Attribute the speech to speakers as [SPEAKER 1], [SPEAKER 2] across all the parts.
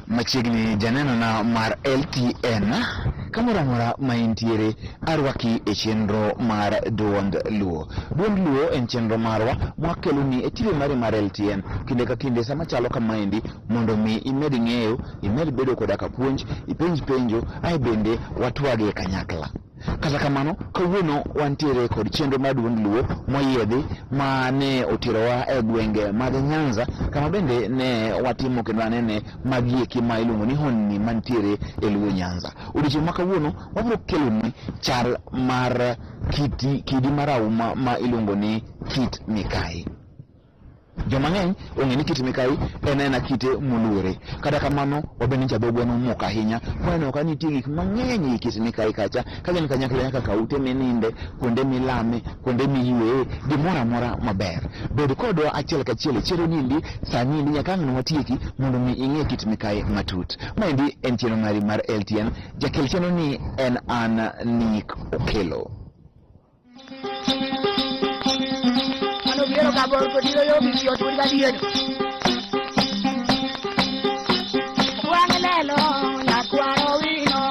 [SPEAKER 1] Machiegni janeno na mar LTN kamoro amora ma intiere arwaki e chenro mar Duond Luo. Duond Luo en chenro marwa mwakeloni e TV mari mar LTN kinde ka kinde sama chalo kamaendi mondo mi imed ng'eyo, imed bedo koda ka puonj, ipenj penjo ae bende watwage kanyakla. Kata kamano, kawuono wantiere kod chenro mar Duond Luo moyiedhi ma ne oterowa e gwenge mag Nyanza kama bende ne watimo kendo anene magi eki ma iluongo ni honni mantiere e Luo Nyanza. Odiochieng' ma kawuono wabiro keloni chal mar kiti, kidi marahuma ma iluongo ni Kit Mikayi. Joma ng'eny ong'e ni kit Mikayi en aena kite moluore. Kata kamano, wabende nyicha dho gweno omoko ahinya mwaneno ka nitie gik mang'eny ei kit Mikayi kacha ka gin kanyakla nyaka ka ute mininde, kuonde milame, kuonde miyueye, gimoro amora maber. Bed kodwa achiel kachiel e chenro niendi sani endi nyaka ang' watieki mondo mi ing'e kit Mikayi matut. Maendi en chenro mari mar LTN. Jakel chenro ni en an Nick Okello.
[SPEAKER 2] Ano biero ka bor ko dilo yo mi yo tur ga dieno. Wang lelo na kwaro wino.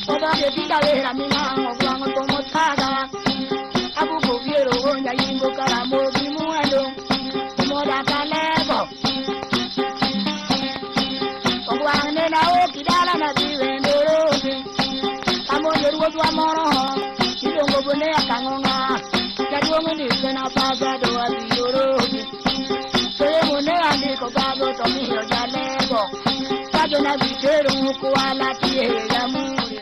[SPEAKER 2] Oba ke tinda vera mina ogwang to motaga. Abu ko biero onya yimbo karamo bimuendo. Moda kalego. Ogwang ne na okidala na diwendo rogi. Amonjo ruodhwa moro iluongo bone akang'ong'a jaduong' ndike na baba do abiro rogi somo ne andiko baba to miyo jalego kajo na bitero kwala tie jamuri.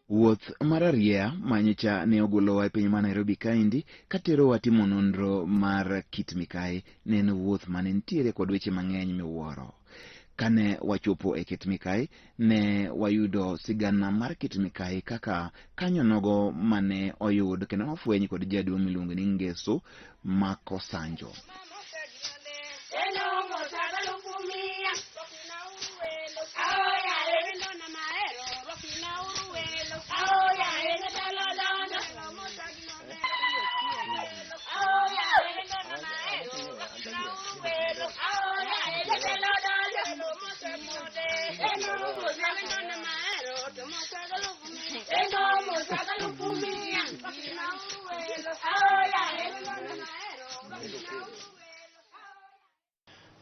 [SPEAKER 1] Wuoth mar arieya ma nyocha ne ogolowa e piny ma Nairobi kaendi katerowa timo nonro mar Kit Mikayi ne en wuoth mane nitiere kod weche mang'eny miwuoro. Kane wachopo e Kit Mikayi, ne wayudo sigana mar Kit Mikayi kaka kanyonogo mane oyud kendo nofweny kod jaduong' miluongo ni Ngeso Makosanjo.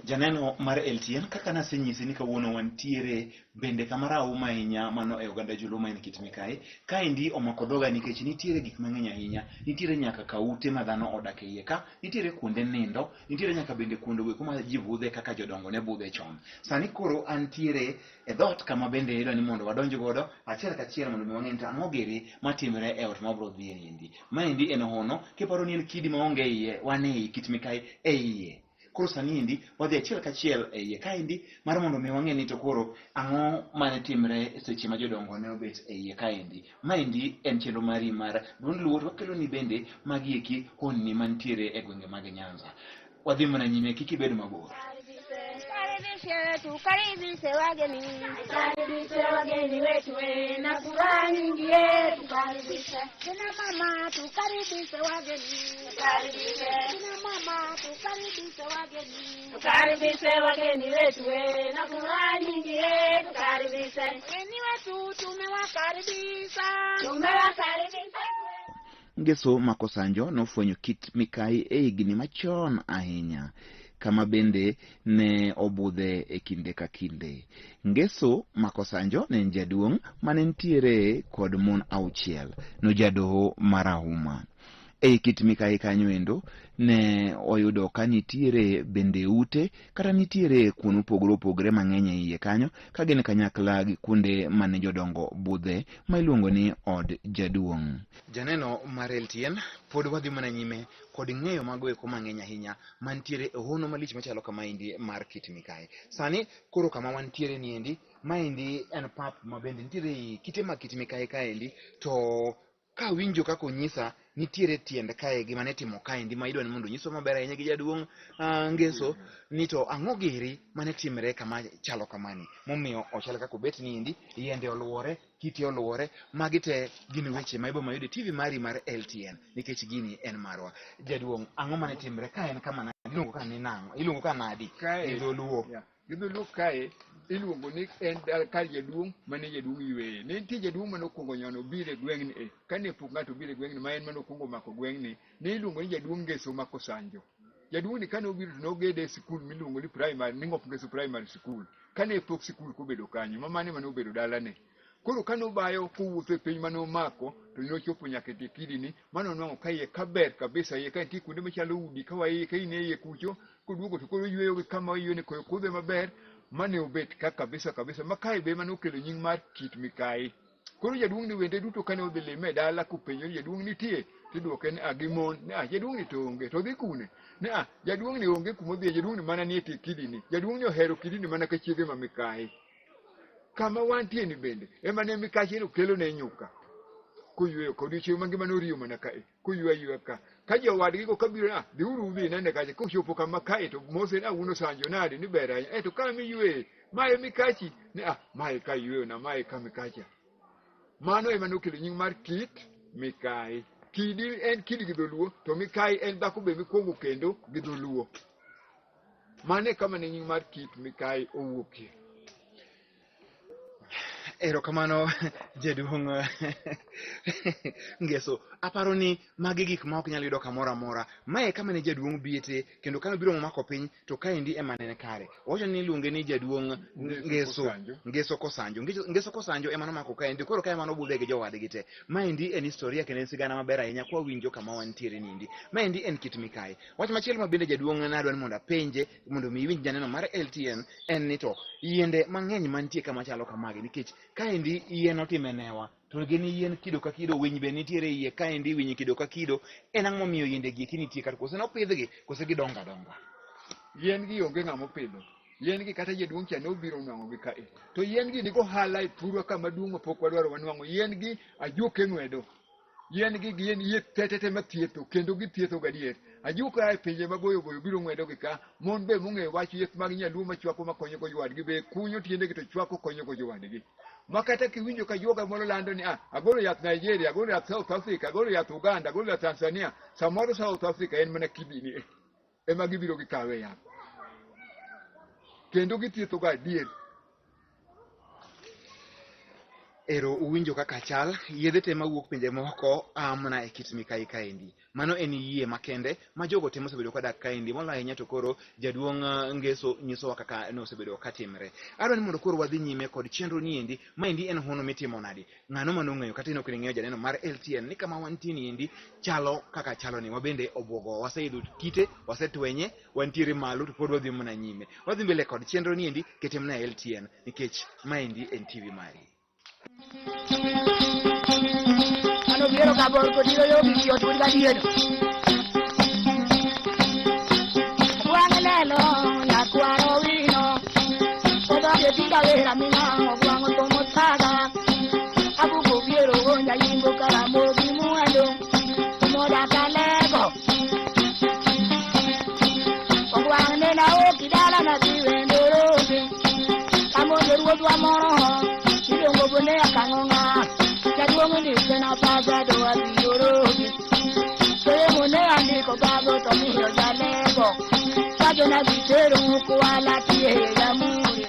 [SPEAKER 1] Janeno mar LTN kaka nasenyisi ni kawuono wantiere bende kama rahuma ahinya mano e oganda joluo ma en Kit Mikayi. Kaendi omako dhoga nikech nitiere gik mang'eny ahinya. Nitiere nyaka kaute ma dhano odak e iye ka, nitiere kuonde nindo, nitiere nyaka bende kuonde go kuma ji budhe kaka jodongo ne budhe chon. Sani koro antiere e dhoot kama bende idwa ni mondo wadonj godo achiel kachiel mondo mi wang'e ni to ang'o giri matimre e ot ma wabro dhiye ni endi. Maendi en hono, kiparo ni en kidi maonge iye, wan ei Kit Mikayi e iye. Koro sani endi wadhi achiel kachiel e iye kaendi mar mondo mi wang'e ni to koro ang'o mane timre seche ma jodongo ne obet e iye kaendi. Maendi en chenro mari mar Duond Luo to wakeloni bende magi eki honni mantiere e gwenge mag Nyanza. Wadhi mana nyime kik ibed mabor.
[SPEAKER 2] Tukaribishe, tukaribishe wageni, tukaribishe wageni wetu we, na furaha nyingi ye, tukaribishe. Kina mama, tukaribishe wageni, tukaribishe. Kina mama, tukaribishe wageni, tukaribishe wageni wetu we, na furaha nyingi ye, tukaribishe. Wageni wetu tumewakaribisha, tumewakaribisha.
[SPEAKER 1] Ngeso Makosanjo nofwenyo Kit Mikayi e higni machon ahinya, kama bende ne obudhe e kinde ka kinde. Ngeso Makosanjo ne en jaduong' mane nitiere kod mon auchiel. Nojadoho marahuma. Ei Kit Mikayi kanyo endo ne oyudo ka nitiere bende ute kata nitiere kuonde mopogore opogore mang'eny e iye kanyo ka gin kanyakla gi kuonde mane jodongo budhe ma iluongo ni od jaduong'. Janeno mar LTN pod wadhi mana nyime kod ng'eyo mago eko mang'eny ahinya mantiere e hono malich machalo kamaendi mar Kit Mikayi. Sani koro kama wantiere niendi, maendi en pap ma bende nitiere ei kite mag Kit Mikayi kaendi to kawinjo kaka onyisa nitiere tiend kae gima ne timo kaendi ma idwa ni mondo onyiswa maber ahinya gi jaduong' Ngeso ni to ang'o giri mane timre kama chalo kamani momiyo ochal kaka obet niendi, yiende oluore, kite oluore, magi te gin weche ma ibo mayudo e TV mari mar LTN nikech gini en marwa. Jaduong' ang'o mane timre ka en kama nadi? Iluongo ka ni nang'o? Iluongo ka nadi?
[SPEAKER 3] Kae
[SPEAKER 1] Gi dholuo.
[SPEAKER 3] Yeah. Gi dholuo kae Iluongo ni en kar jaduong' mane jaduong' yweye. Ne nitie jaduong' mane okwongo nyono obiro e gweng'ni e. Kane pok ng'ato obiro e gweng'ni ma en mane okwongo mako gweng'ni, ne iluongo ni jaduong' Ngeso mako Sanjo. Jaduong' ni kane obiro to nogede e sikul miluongo ni primary, ni Ng'op Ngeso Primary School. Kane pok sikul kobedo kanyo, ma mane mane obedo dalane. Koro kane obayo kowuotho e piny mane omako, to nochopo nyaka e tie kidini, mane onwang'o ka iye ka ber kabisa, iye ka nitie kuonde machalo udi, ka waiye ka in e iye kucho, koduogo to koro oyweyo gi kama oywe ni koyo kudhe maber, mane obet ka kabisa kabisa, ma kae be mane okelo nying mar Kit Mikayi. Koro jaduong' ni wende duto kane odhi lime e dala kopenjo ni jaduong' nitie, tidwoke ni a gi mon, ni a jaduong' ni to onge, to odhi kune? Ni a jaduong' ni onge kuma odhiye, jaduong' ni mana nie tie kidini, jaduong' ni ohero kidini mana ka chiege ma mikayi. Kama wantie ni bende ema ne mikache no kelo ne nyuka koyweyo ka odiochieng' mangima noriyo mana kae koyweyo ayweya ka ka jowadgi go kabiro ah dhiuru udhi nene kacha kochopo kama kae to mose ah un osanjo nade ni ber ahinya eh to ka miyweye mae mikachi ni ah mae ka yweyo na mae ka mikacha mano ema nokelo nying mar Kit Mikayi. Kidi en kidi gi dholuo to Mikayi en dhako be mikwongo kendo gi dholuo. Mano e kama ne nying mar Kit Mikayi owuokie.
[SPEAKER 1] Erokamano jaduong' Ngeso. Aparo ni magi gik ma ok nyal yudo kamoro amora. Mae kama ne jaduong' biete kendo kane obiro momako piny to kaendi ema ne en kare. Owacho ni iluonge ni jaduong' Ngeso Ngeso Kosanjo. Ngeso Kosanjo ema nomako kaendi koro kae ema nobudhe gi jowadgi te. Maendi en historia kendo en sigana maber ahinya kwawinjo kama wantiere niendi. Maendi en Kit Mikayi. Wach machielo ma bende jaduong' nadwa ni mondo apenje mondo mi iwinj janeno mar LTN en ni to yiende mang'eny mantie kama chalo kamagi nikech kaendi yien otime newa to gin yien kido ka kido winy be nitiere iye kaendi winy kido ka kido en ang'o momiyo yiende gi eki nitie kata kose nopidhgi kose gidongo adonga
[SPEAKER 3] Yien gi onge ng'ama opidho. Yien gi kata jaduong' cha nobiro nwang'o gi kae. To yien gi nigi ohala e thurwa ka maduong' ma pok wadwaro wanwang'o. Yien gi ajuoke ng'wedo. Yien gi gin yie tetete mathietho kendo githietho gadier. Ajuoke a e pinje maboyo boyo biro ng'wedo gi ka. Mon be mong'eyo wach yath mag nyaluo machwako makonyo go jowadgi be kunyo tiendegi to chwako konyo go jowadgi. Ma kata kiwinjo ka juoga moro lando ni ah, agolo yath Nigeria, agolo yath South Africa, agolo yath Uganda, agolo yath Tanzania, samoro South Africa en mana kidini ema gibiro gikawe yath. Kendo githietho ga adier.
[SPEAKER 1] Ero uwinjo kaka chal, yedhe te mawuok pinje moko a mana e Kit Mikayi kaendi. Mano en yie makende ma jogo te mosebedo kadak kaendi moloyo ahinya to koro jaduong' Ngeso nyisowa kaka nosebedo katimre. Adwa ni mondo koro wadhi nyime kod chenro niendi, maendi en hono mitimo nadi? Ng'ano mane ong'eyo kata in ok ing'eyo janeno mar LTN ni kama wantie niendi chalo kaka chalo ni wabende obwogowa, waseidho kite, wasetwenye, wantiere malo to pod wadhi mana nyime. Wadhi mbele kod chenro niendi kete mana e LTN nikech maendi en TV mari.
[SPEAKER 2] Mano biero ka bor kodiro yo gi ot wuod gadier. Wang' lelo nyakwaro wino. Odonge tinda wera mina ogwang'o tomo thaga. Abuko biero gonya yimbo karamogi mwando. Moda kalego. Ogwang' nena ok dala na dhi wendo roge. Amonjo ruodhwa moro iluongo bone akang'ong'a. Jaduong' ndike na pasa to adhi orogi. Somo ne andiko bago to miyo jalego. Kajo na dhi tero kwala tie jamuri.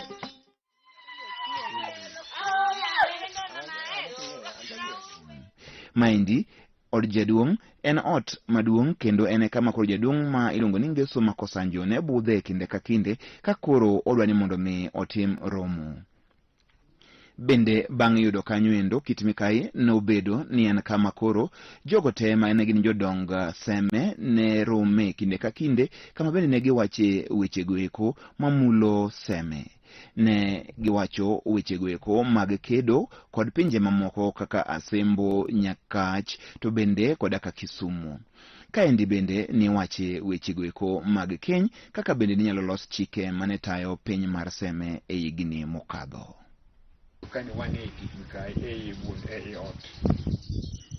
[SPEAKER 1] Maendi od jaduong' en ot maduong' kendo en e kama koro jaduong' ma iluongo ni Ngeso Makosanjo ne budhe kinde ka kinde ka koro odwa ni mondo mi otim romo. Bende bang' yudo kanyo endo Kit Mikayi nobedo ni en kama koro jogo te ma ne gin jodong Seme ne rome kinde ka kinde kama bende ne giwache wechego eko mamulo Seme. Ne giwacho wechego eko mag kedo kod pinje mamoko kaka Asembo, Nyakach to bende koda ka Kisumu. Kaendi bende niwache wechego eko mag keny kaka bende ninyalo los chike mane tayo piny mar Seme e higni mokadho.
[SPEAKER 3] Kane wan e Kit Mikayi e wuon e ot.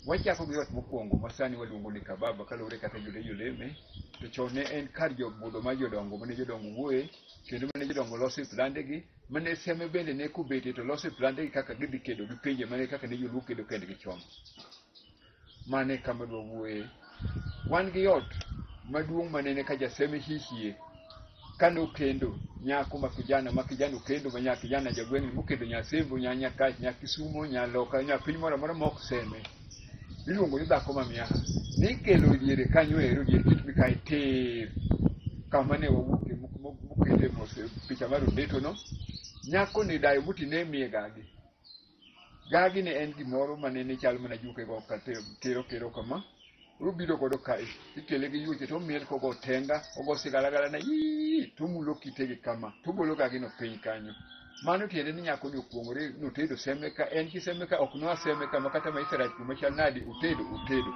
[SPEAKER 3] Wachako gi ot mokwongo ma sani waluongo ni Kababa kaluwore kaka jolemo leme to chon ne en kar budho mar jodongo mane jodongo wuoye kendo mane jodongo loso e plandegi mane Seme bende ne kobetie to loso e plandegi kaka gidhi kedo gi pinje mane kaka ne joluo kedo kendgi chon. Mano e kama dwa wuoye. Wan gi ot maduong' manene ka jaseme hihie. Kane okendo nyako ma kijana ma kijana okendo ma nya kijana jagweng'ni mokendo nya Sembo, nya Nyakach, nya Kisumo, nya Loka, nya piny moro amora ma ok Seme. Iluongo ni dhako ma miaha. Nikelo e diere kanyo ero dier Kit Mikayi tir. Kama ne wawuoke mokete mos picha mar Ondeto no. Nyako ni dayo moti ne miye gagi. Gagi ne en gimoro mane ne chal mana juke go ka kero kero kama. Obiro godo kae, ikele gi yuoche to omiel kogo tenga, ogo sigalagala na ii, to omulo kitegi kama, to ogolo gagino piny kanyo. Mano tiende ni nyako ni okuong'ore notedo seme ka, en kiseme ka ok noa seme kama kata maisha rach kuma chal nade, otedo, otedo.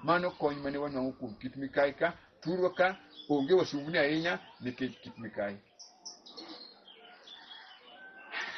[SPEAKER 3] Mano kony mane wanwang'o kuom Kit Mikayi ka, thurwa ka onge wasumbni ahinya nikech Kit Mikayi.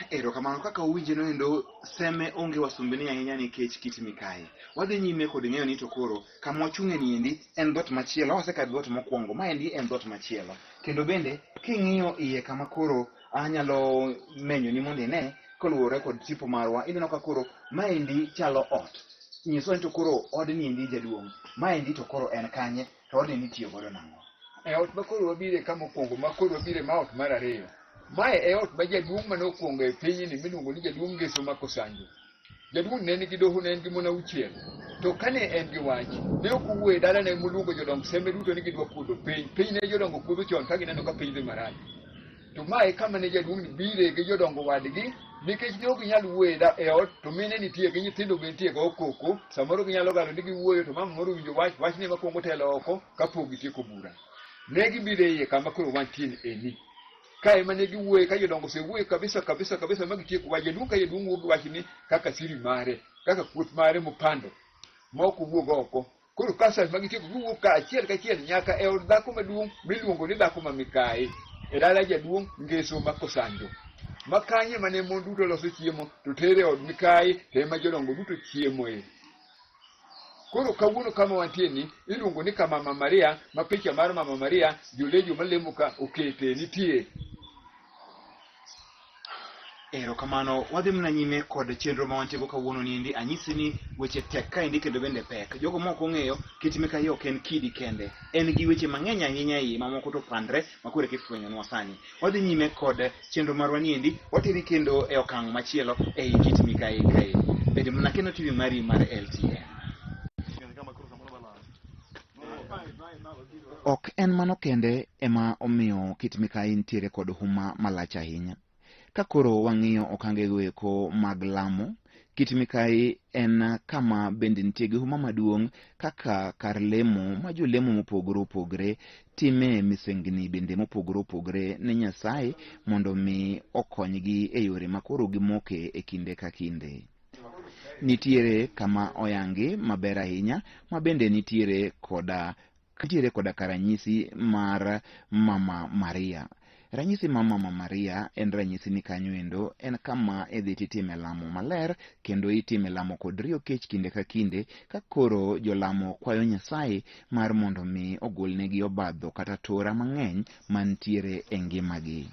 [SPEAKER 1] Erokamano kaka uwinje noendo Seme onge wasumbini ahinya nikech Kit Mikayi. Wadhi nyime kod ng'eyo ni to koro kama wachung'e niendi en dhoot machielo, wasekadho dhoot mokwongo, maendi en dhoot machielo. Kendo bende king'iyo iye kama koro anyalo menyo ni mondo ine koluwore kod tipo marwa, ineno ka koro maendi chalo ot. Nyiswa ni to koro odni endi jaduong', maendi to koro en kanye to odni nitiyo godo nang'o?
[SPEAKER 3] E ot ma koro wabire ka mokwongo, ma koro wabire ma ot mar ariyo. Mae e ot ma jaduong' mane okwongo e pinyni miluongo ni jaduong' Ngeso Makosanjo. Jaduong' ne nigi doho, ne en gi mon auchiel. To kane en gi wach, ne ok owuoyo e dalane moluongo jodong Seme duto ni gidwa kuodho piny. Piny ne jodongo kuodho chon ka gineno ka piny dhi marach. To mae kama ne jaduong' ni bire gi jodongo wadgi nikech ne ok ginyal wuoyo e ot to mine nitie gi nyithindo be nitie go koko. Samoro ginyalo galo ni giwuoyo to mama moro owinjo wach, wach ne makwongo telo oko kapok gitieko bura. Ne gibiro e iye kama koro wantie ni eni. Ka ema ne giwuoye ka jodongo osewuoyo kabisa kabisa kabisa ma gitieko wach, jaduong' ka jaduong' wuok gi wachni kaka siri mare, kaka kuoth mare mopando ma ok owuog oko. Koro ka sa ma gitieko giwuok ka achiel kachiel nyaka e od dhako maduong' miluongo ni dhako ma mikayi e dala jaduong' Ngeso ma Kosanjo. Ma kanyo ema ne mon duto loso chiemo to tere e od mikayi to ema jodongo duto chiemoe. Koro kawuono kama wantie ni iluongo ni kama Mama Maria, ma picha mar Mama Maria jolejo malemo ka okete nitie.
[SPEAKER 1] Erokamano, wadhi mana nyime kod chenro ma wantiego kawuono niendi. Anyisi ni weche tek kaendi kendo bende pek. Jogo ma ok ong'eyo, Kit Mikayi ok en kidi kende. En gi weche mang'eny ahinya e iye ma moko to opandre ma koro eka ifwenyonwa sani. Wadhi nyime kod chenro marwa niendi, wateri kendo e okang' machielo ei Kit Mikayi kaendi. Bed mana kendo TV mari mar LTN. Ok en mano kende ema omiyo Kit Mikayi nitiere kod huma malach ahinya. Ka koro wang'iyo okangego eko mag lamo, Kit Mikayi en kama bende nitie gi huma maduong' kaka kar lemo ma jolemo mopogore opogore time misengni bende mopogore opogore ne Nyasaye mondo mi okonygi e yore ma koro gimoke e kinde ka kinde. Nitiere kama oyangi maber ahinya ma bende nitiere koda nitiere koda ka ranyisi mar Mama Maria. Ranyisi mar Mama Maria en ranyisi ni kanyo endo en kama idhi titime lamo maler kendo itime lamo kod riyo kech kinde ka kinde ka koro jolamo kwayo Nyasaye mar mondo mi ogolnegi obadho kata tora mang'eny mantiere e ngimagi.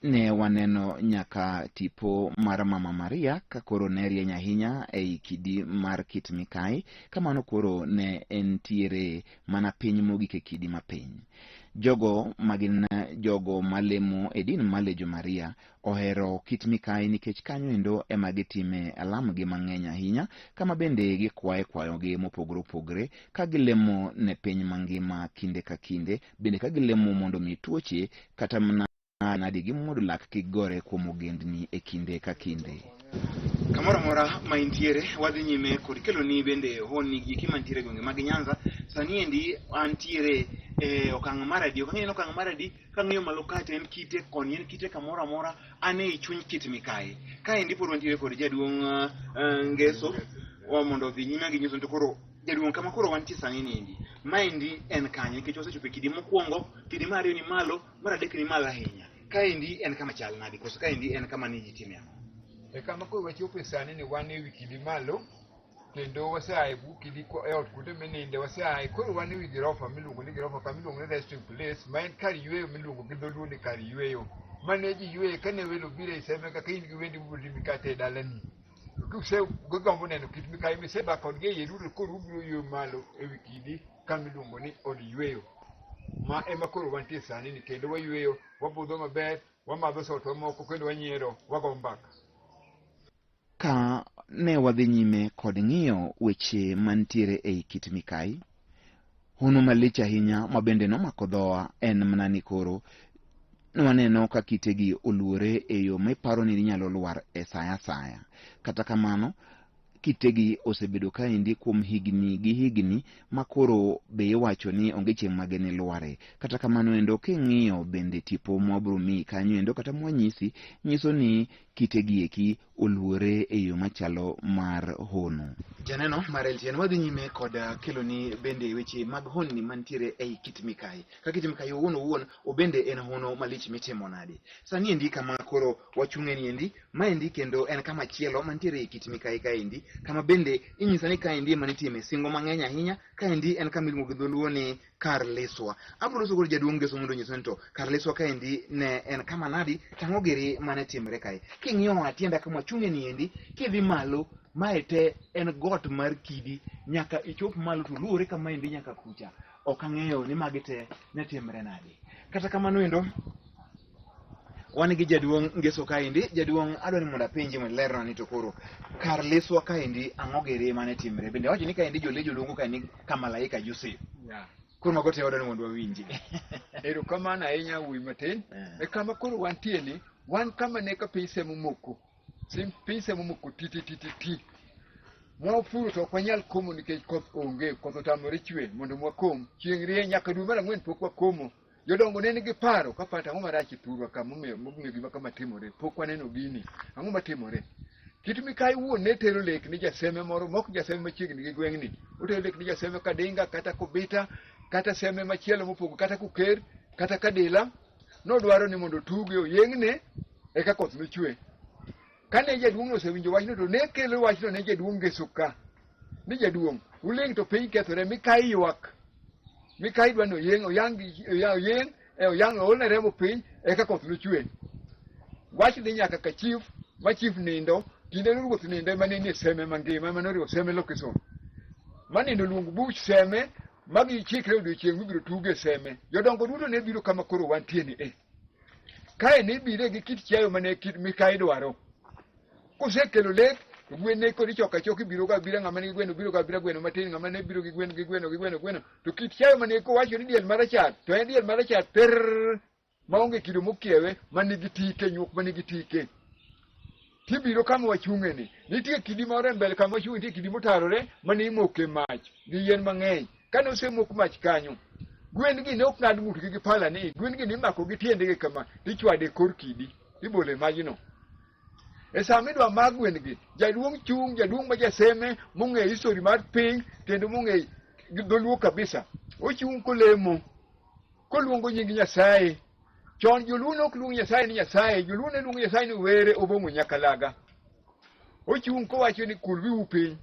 [SPEAKER 1] Ne waneno nyaka tipo mar Mama Maria ka koro ne rieny ahinya ei kidi mar Kit Mikayi, kamano koro ne entiere mana piny mogik e kidi mapiny. Jogo magin jogo malemo e din mar Legion Maria ohero Kit Mikayi nikech kanyo endo ema gitime alamgi mang'eny ahinya, kama bende gikwaye kwayogi mopogore opogore ka gilemo ne piny mangima kinde ka kinde, bende ka gilemo mondo mi tuoche kata mana nadi gi muodo lak kik gore kuom ogendni e kinde ka kinde. Kamoro amora ma intiere, wadhi nyime kod keloni bende honni gi mantiere e gwenge mag Nyanza. Sani endi antiere e okang' mar adi, ok ang'e ni en okang' mar adi, kang'iyo malo ka to en kite, koni en kite kamoro amora, an ei chuny Kit Mikayi. Kaendi pod wantiere kod jaduong' Ngeso mondo odhi nyime gi nyiso ni to koro jaduong' kama koro wantie sani ni endi, maendi en kanye nikech wasechopo e kidi mokwongo, kidi mar ariyo ni malo, mar adek ni malo ahinya. Kaendi en kama chal nadi koso kaendi en kama ni ji time ang'o?
[SPEAKER 3] E kama koro wachopo sani ni wan e wi kidi malo kendo wasea e bwo kidi e ot kuonde mininde wasea koro wan e wi girofa miluongo ni girofa kama iluongo ni resting place ma en kar yweyo miluongo gi dholuo ni kar yweyo mane ji yweye kane welo obiro e Seme kaka in gi wendi ubiro limi kata e dalani. Kuse gombo neno Kit Mikayi miseba kodgi e iye duto koro ubiro yweyo malo e wi kidi kama iluongo ni od yweyo. Ma ema koro wantie sani ni kendo wayweyo, wabudho maber, wamadho sotwa moko kendo wanyiero, wago mbaka.
[SPEAKER 1] Ka ne wadhi nyime kod ng'iyo weche mantiere ei Kit Mikayi, hono malich ahinya ma bende nomako dhowa en mana ni koro nwaneno ka kitegi oluore e yo miparo ni ginyalo lwar e sa asaya. Kata kamano, kitegi osebedo kaendi kuom higni gi higni ma koro be iwacho ni onge chieng' ma ginilware. Kata kamano endo king'iyo bende tipo mwabro miyi kanyo endo kata mwanyisi nyiso ni kitegi eki oluore e yo machalo mar hono. Janeno mar LTN wadhi nyime kod keloni bende weche mag honni mantiere ei Kit Mikayi. Ka Kit Mikayi owuon owuon obende en hono malich mitimo nade. Sani endi kama koro wachung'e ni endi, maendi kendo en kama chielo mantiere ei Kit Mikayi kaendi, kama bende inyisa ni kaendi ema nitime singo mang'eny ahinya, kaendi en kama iluongo gi dholuo ni kar liswa. Abiro loso kod jaduong' Ngeso mondo onyiswa ni to kar liswa kaendi ne en kama nadi, tang'o giri mane timre kae. King'iyo atienda kama wachung'e ni endi, kidhi malo, mae te en got mar kidi, nyaka ichop malo to luwore kama endi nyaka kucha. Ok ang'eyo ni magi te ne timre nadi. Kata kamano endo, wan gi jaduong' Ngeso kaendi. Jaduong' adwa ni mondo apenji mondo ilerna ni to koro kar liswa kaendi ang'o giri mane timre. Bende awacho ni kaendi jolejo luongo kae ni kamalaika Joseph.
[SPEAKER 3] Yeah.
[SPEAKER 1] Koro mago te wadwa ni mondo wawinji.
[SPEAKER 3] Erokamano ahinya wuoyi matin. E kama koro wantie ni, wan kama ne ka piny semo moko. Piny semo moko ti ti ti ti ti. Mwapuro to ok wanyal komo nikech koth onge, koth otamore chwe mondo mwakom. Chieng' rieny nyaka dwe mar ang'wen pok wakomo. Jodongo ne nigi paro ka paro ang'o marach e thurwa ka momiyo gima kama timore. Pok waneno gini. Ang'o matimore? Kit Mikayi wuon ne tero lek ni jaseme moro, mok jaseme machiegni gi gweng'ni. Otero lek ni jaseme Kadinga, kata Kobita, kata seme machielo mopogo, kata Kuker, kata Kadila. Nodwaro ni mondo otuge oyeng'ne, eka koth nochwe. Kane jaduong' osewinjo wachno to ne kelo wachno ne jaduong' Ngeso ka. Ni jaduong', uling' to piny kethore, Mikayi ywak. Mikayi dwa ni oyeng', oyang' oyeng', oyang' oolne remo piny, eka koth nochwe. Wach dhi nyaka ka chief, ma chief nindo, kinde ruoth nindo ema ne nie seme mangima, ema noriwo seme location. Ma nindo luong buch seme, ma gichikre odiochieng' mibiro tuge seme. Jodongo duto ne biro kama koro wantie ni e. Kae ne ibire gi kit chiayo mane kit Mikayi dwaro. Kosekelo lek, to gwen ne koro ichoko achoka ibiro ga abira, ng'ama nigi gweno biro ga abira gweno matin, ng'ama ne biro gi gwen gi gweno gi gweno gweno. To kit chiayo mane kowacho ni diel marachar, to en diel marachar ter maonge kido mokiewe, manigi tike, nyuok manigi tike. Tibiro kama wachung'e ni. Nitie kidi moro e mbele kama wachung'e, nitie kidi motarore mane imoke mach gi yien mang'eny. Kane osemok mach kanyo, gwen gi ne ok ng'ad ng'utgi gi pala ni, gwen gi nimako gi tiendegi kama, tichwade e kor kidi, tibolo e majno. E sama midwa mak gwen gi, jaduong' chung', jaduong' ma jaseme, mong'eyo history mar piny, kendo mong'eyo dholuo kabisa. Ochung' kolemo, koluongo nying Nyasaye. Chon joluo ne ok luong Nyasaye ni Nyasaye, joluo ne luongo Nyasaye ni Were Obong'o Nyakalaga. Ochung' kowacho ni kul wiu piny.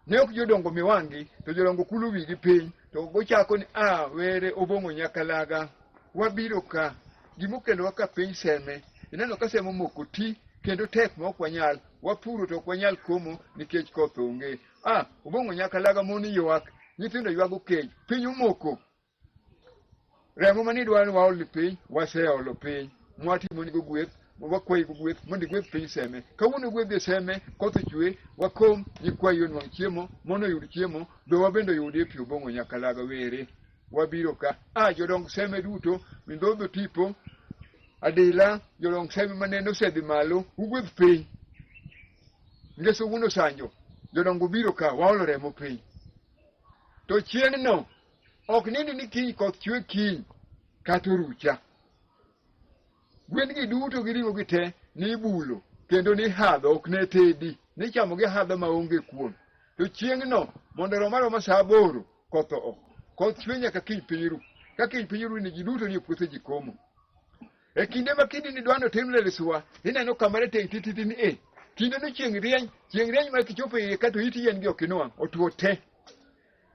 [SPEAKER 3] Ne ok jodongo mi wang'gi, to jodongo kulo wigi piny, to gochako ni a Were Obong'o Nyakalaga. Wabiro ka, gimokelowa ka piny seme, ineno ka seme omoko ti, kendo tek ma ok wanyal, wapuro to ok wanyal komo nikech koth onge. Ah, Obong'o Nyakalaga mon ywak, nyithindo ywago kech, piny omoko. Remo mane idwaro ni waol ni piny, waseolo piny. Mwatimo nigo gweth, wakwayi go gweth, mondo igwedh piny seme. Kawuono gwedh e seme, koth ochwe, wakom, nyikwayi onwang' chiemo, mon oyud chiemo, dhowa bende oyudie pi Obong'o Nyakalaga were. Wabiro ka. Ah, jodong seme duto, Mindhodho tipo, Adila, jodong seme manene osedhi malo, ugwedh piny. Ngeso wuon Osanjo, jodongo biro ka, waolo remo piny. To chieng'no, ok nindi ni kiny koth chwe kiny, kata orucha. Gwen gi duto gi ring'o gi te ni ibulo, kendo ni hadho, ok ne tedi, ni chamo gi hadha maonge kuon. To chieng'no, mondo rom aroma sa 8, koth oo. Koth chwe nyaka kiny piny ru. Ka kiny piny ru ni ji duto ni e puothe ji komo. E kinde ma kidi ni dwano tim leliswa, ineno kama rateng' tititi ni e. Kinde no chieng' rieny, chieng' rieny ma kichopo iye kato it yien gi ok inwang', otuo te.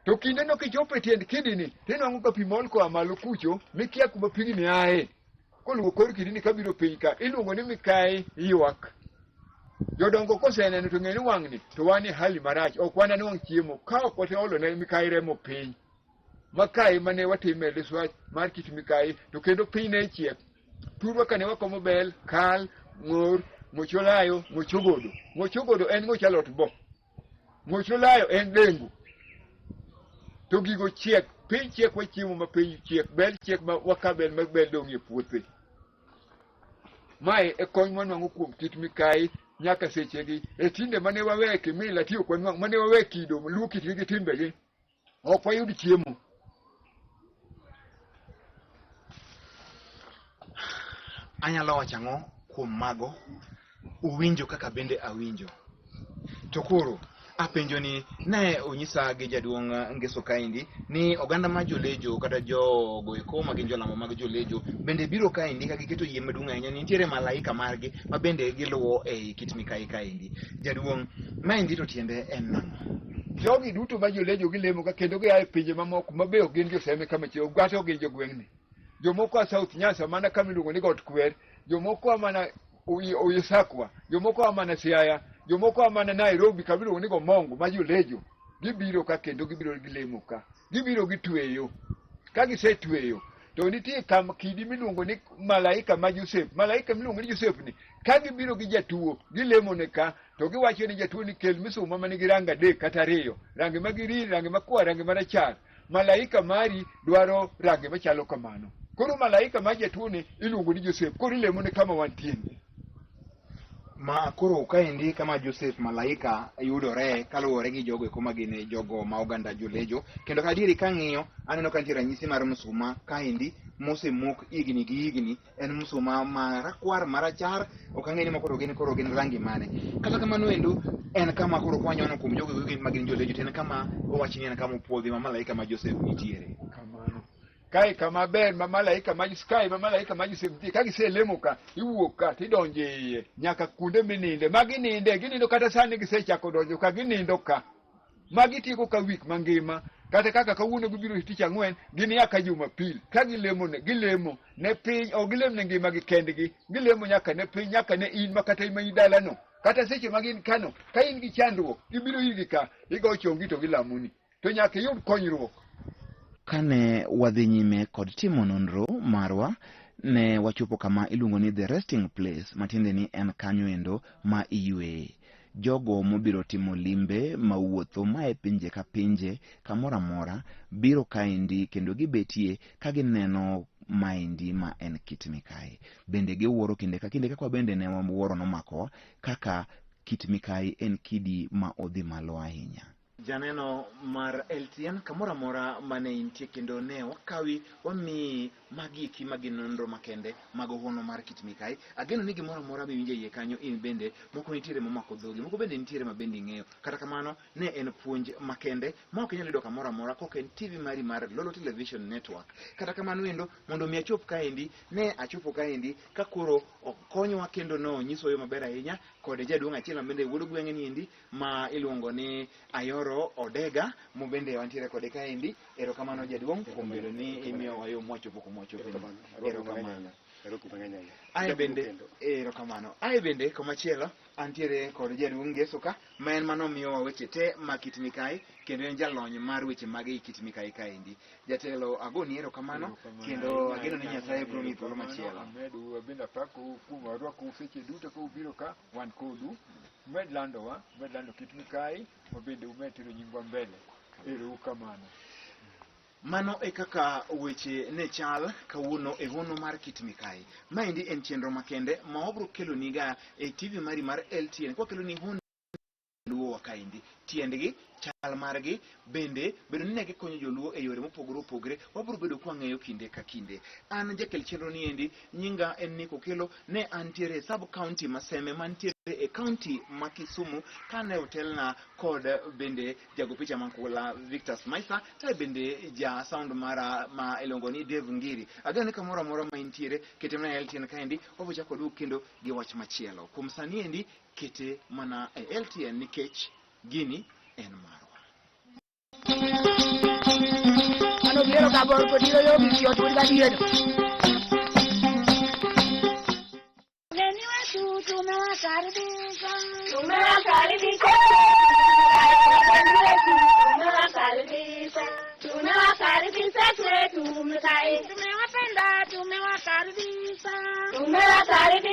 [SPEAKER 3] To kinde no kichopo e tiend kidini, tinwang'o ka pi mol koa malo kucho, mikia kuma pigni ae. Koluwo kor kidini kabiro piny ka, iluongo ni Mikayi ywak. Jodongo koseneno to ng'e ni wang'ni, to wan e hali marach, ok wananwang' chiemo, ka ok waseolo ne Mikayi remo piny. Ma kae mane watime liswach mar kit mikayi to kendo piny ne chiek. Thurwa ka ne wakomo bel, kal, ng'or, ng'och olayo, ng'och ogodo. Ng'och ogodo en ng'och alot bo. Ng'och olayo en dengu. To gigo chiek, piny chiek wachiemo ma piny chiek, bel chiek ma waka bel ma bel dong' e puothe. Mae e kony mwanwang'o kuom kit mikayi nyaka sechegi. E tinde mane wawe kimila ti ok wanwang' mane wawe kido luo kitgi gi timbegi ok wayud chiemo.
[SPEAKER 1] Anyalo wacho ang'o kuom mago? Uwinjo kaka bende awinjo. To koro apenjo ni ne onyisa gi jaduong' Ngeso kaendi ni oganda ma jolejo kata jogo eko ma gin jolamo mag jolejo bende biro kaendi ka giketo yie maduong' ahinya ni nitiere malaika margi ma bende giluwo ei kit mikayi kaendi. Jaduong', maendi to tiende en nang'o?
[SPEAKER 3] Jogi duto ma jolejo gilemo ka kendo gia e pinje mamoko ma be ok gin joseme kama chielo kata ok gin jogweng'ni. Jomoko a South Nyanza mana kama iluongo ni Got Kwer, jomoko a mana Oyesakwa, jomoko a mana Siaya, jomoko a mana Nairobi kama iluongo ni Gomongo ma jolejo. Gibiro ka kendo gibiro gilemo ka. Gibiro gitweyo. Ka gisetweyo to nitie kam kidi miluongo ni malaika ma Josef. Malaika miluongo ni Josef ni ka gibiro gi jatuo gilemo ne ka to giwacho ni jatuo ni kel misuma ma nigi rangi adek kata ariyo, rangi ma girin, rangi makwar, rangi marachar. Malaika mari dwaro rangi machalo kamano. Koro malaika mar jatuo ni iluongo ni Josef, koro ilemo ne kama wantie ni.
[SPEAKER 1] Ma koro kaendi kama Joseph malaika yudore kaluwore gi jogo eko ma gin jogo ma oganda jolejo kendo kadieri kang'iyo aneno ka nitie ranyisi mar msuma kaendi mosemok higni gi higni en msuma ma rakwar marachar ok ang'e ni moko to gin koro gin rangi mane kata kamano endo en kama koro kwanyono kuom jogo eko ma gin jolejo to en kama owach ni en kama opuodhi ma malaika ma Joseph nitiere.
[SPEAKER 3] Kamano. Kae kama ber ma malaika ma kae ma malaika ma Joseph nitie ka giselemo ka iwuok ka tidonjo e iye nyaka kuonde mininde ma gininde ginindo kata sani gisechako donjo ka ginindo ka ma gitieko ka wik mangima kata kaka kawuono gibiro tich ang'wen gin ka Jumapil ka gilemo ne gilemo ne piny ok gilem ne ngimagi kendgi gilemo nyaka ne piny nyaka ne in ma kata ma dalano kata seche ma gin kano ka in gi chandruok ibiro irgi ka igo chongi to gilamoni to nyaka iyud konyruok.
[SPEAKER 1] Kane wadhi nyime kod timo nonro marwa, ne wachopo kama iluongo ni the resting place, matiende ni en kanyo endo ma iyweye. Jogo mobiro timo limbe mawuotho mae pinje ka pinje kamoro amora biro kaendi kendo gibetie ka gineno maendi ma en kit mikayi. Bende giwuoro kinde ka kinde kaka bende ne wuoro nomakowa kaka kit mikayi en kidi ma odhi malo ahinya. Janeno mar LTN kamoro amora mane intie kendo ne wakawi wamiyi magi eki magi nonro makende mag hono mar kit mikayi. Ageno ni gimoro amora miwinjo e iye kanyo in bende moko nitiere momako dhogi, moko bende nitiere ma bende ing'eyo. Kata kamano ne en puonj makende ma ok inyal yudo kamoro amora kok en TV mari mar Lolo Television Network. Kata kamano endo mondo mi achop kaendi ne achopo kaendi ka koro okonywa kendo nonyiso yo maber ahinya kod jaduong' achiel ma bende wuod gweng'ni endi ma iluongo ni Ayoro Odega mobende wantiere kode kaendi. Erokamano jaduong' kuom bedo ni imiyowa yo mwachopo kuma wachope. Erokamano. Ae bende erokamano. Ae bende komachielo antiere kod jaduong' Ngeso ka ma en manomiyowa weche te ma kit mikayi kendo en jalony mar weche mag ei kit mikayi kaendi. Jatelo agoni erokamano kendo ageno ni Nyasaye biro miyi thuolo machielo.
[SPEAKER 3] Amedo bende apakou kuom warwakou seche duto ka ubiro ka wan kodu. Umed landowa, umed lando kit mikayi, ma bende umed tero nyingwa mbele. Ero kamano.
[SPEAKER 1] Mano e kaka weche ne chal kawuono e hono mar kit mikayi. Maendi en chenro makende ma wabiro keloniga e TV mari mar LTN kwakeloni hono luowa kaendi tiendgi chal margi bende bedo ni ne gikonyo joluo e yore mopogore opogore wabiro bedo kwang'eyo kinde ka kinde. An jakel chenro ni endi nyinga en Nick Okello ne antiere e sub county ma Seme mantiere e county ma Kisumu kane otelna kod bende jago picha makula Victor Smaisa to bende ja sound mara ma iluongo ni Dave Ngiri. Ageno ni kamoro amora ma intiere kete mana e LTN kaendi wabiro chako duog kendo gi wach machielo. Kuom sani endi kete mana e LTN nikech gini en marwa.
[SPEAKER 2] Mano biero ka bor kodiro yo gi ot wuod gadier. Wageni wetu tumewakaribisha.
[SPEAKER 4] Tumewakaribisha. Wageni wetu tumewakaribisha. Tumewakaribisha. Tumewakaribisha kwetu Mkai.
[SPEAKER 2] Tumewapenda, tumewakaribisha.
[SPEAKER 4] Tumewakaribisha.